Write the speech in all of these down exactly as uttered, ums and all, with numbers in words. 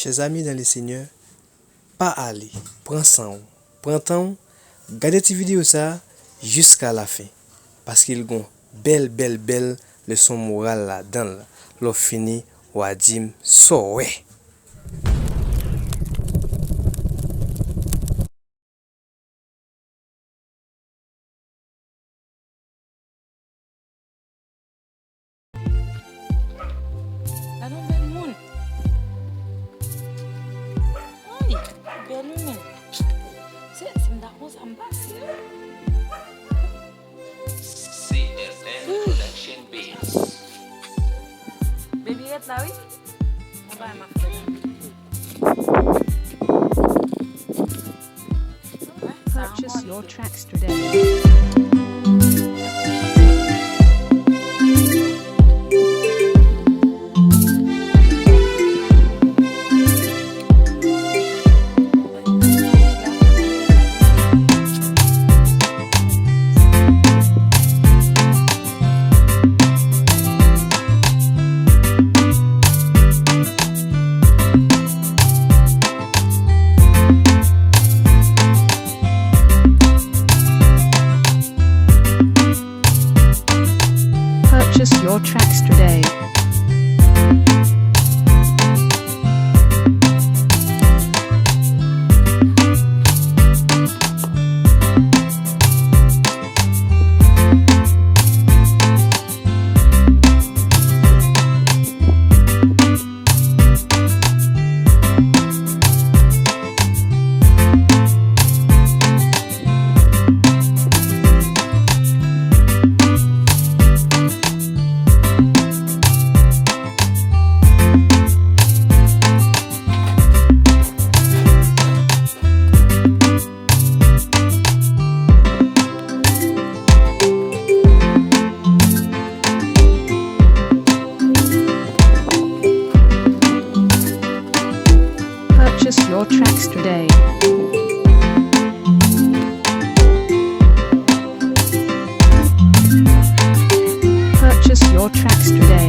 Chers amis dans le Seigneur, pa ale, pran san w, pran tan w, gade ti videyo sa a jiska lafen, paske l gon bèl, bèl, bèl leson moral ladan l. Lè w fini, w a di m sa w wè. Gade yon bèl moun. Ay, bèl wi men. Se, si m ta konsa, m pase. C M N Production Beats. Baby ret la wi. Yon bagay m ap fè. Purchase your tracks today. Purchase your tracks today. Purchase your tracks today. Purchase your tracks today.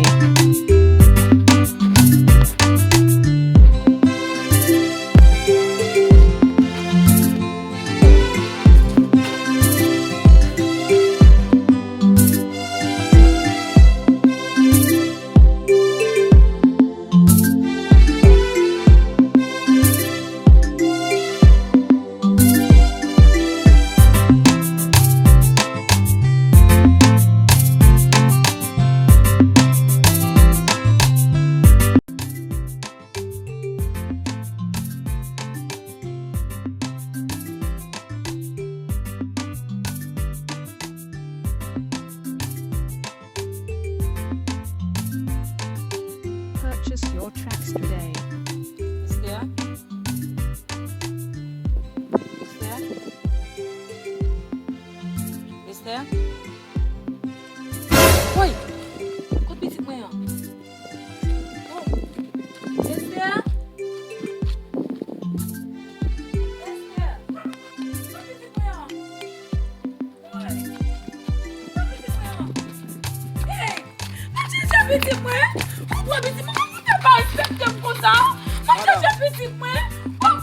Purchase your tracks today. Esther? Esther? Esther? Woy! Kot pitit mwen an? Oh! Esther? Esther! Kot pitit mwen an? Woy! Sa pitit mwen an? Hey! M ap chèche pitit mwen! Ou pran pitit mwen, kòman ou fè pa respekte m konsa? M ap chèche pitit mwen! Ou,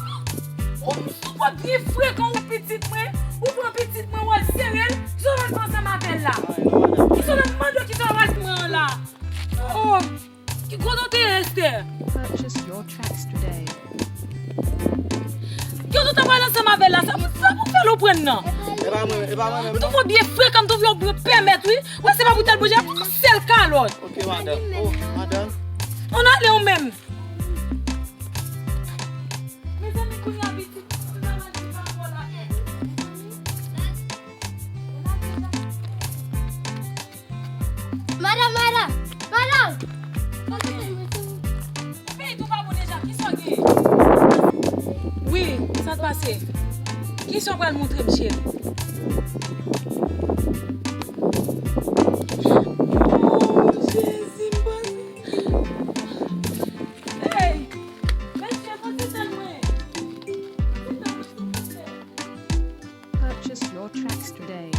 ou, ou, ou pran byen frekan ou pitit mwen! Ou pran pitit mwen, w al sere l, kisa w al fè ansanm avè l la? Kisa w al mande w kisa w al mwen an la? Oh! Ki kote w te ye, Esther? Purchase your tracks today. Ki kote w t ap pale ansanm avè l la? Sa pou, sa pou fè l ou pran nan? E pa mwen, e pa mwen menm, non. M twouve w byen frekan, m twouve w byen pèmèt, wi. Wè, se pa pou tèt bouche, yon sèl kalòt. Ok, madanm. Oh, madanm. Ann ale ou menm. Mezanmi, kounye a pitit, travay li pa bon la. Madanm, madanm, madanm! Peyi tou pa bon deja, kisa w gen? Wi, sa k pase? Kisa w pral montre m, cheri? Oh, Jezi, m panse. Hey! Mesye, fò ti tèt mwen. Ti tèt mwen, silvouplè. Purchase your tracks today.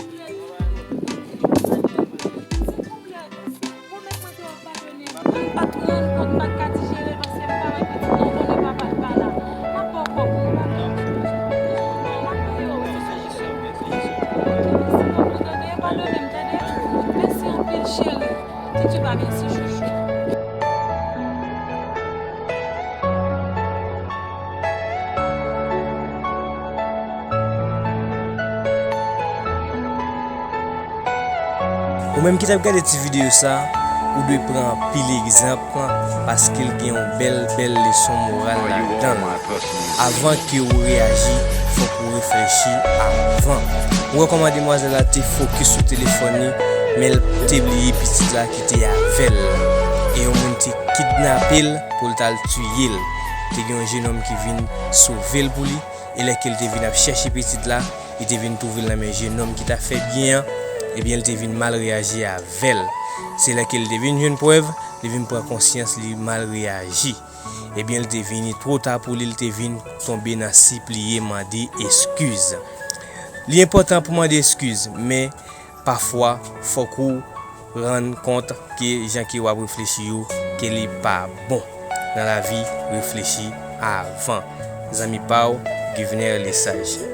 Silvouplè, silvouplè, silvouplè. Chérie, que Dieu va bénir ce chouchou. Ou menm ki t ap gade ti videyo sa, ou dwe pran anpil egzanp paske l gen yon bèl, bèl leson moral ladan l. Avan ke ou reyaji, fòk ou reflechi avan. Ou wè kòman demwazèl la te fokis sou telefòn li, men l te bliye pitit la ki te avè l. E yon moun te kidnape l pou l t al tiye l. Te gen yon jenòm ki vin sove l pou li, e lè ke l te vin ap chèche pitit la, li te vin twouve l nan men jenòm ki t ap fè byen an, ebyen, li te vin mal reyaji avè l. Se lè ke l te vin jwenn prèv, li vin pran konsyans li mal reyaji. Ebyen, li te vini two ta pou li, li te vin tonbe nan sipliye mande eskiz. Li enpòtan pou mande eskiz, men pafwa, fòk ou rann kont ke jan ke w ap reflechi yo, ke li pa bon. Nan lavi, reflechi avan. Zanmi pa w, Givner Lesage.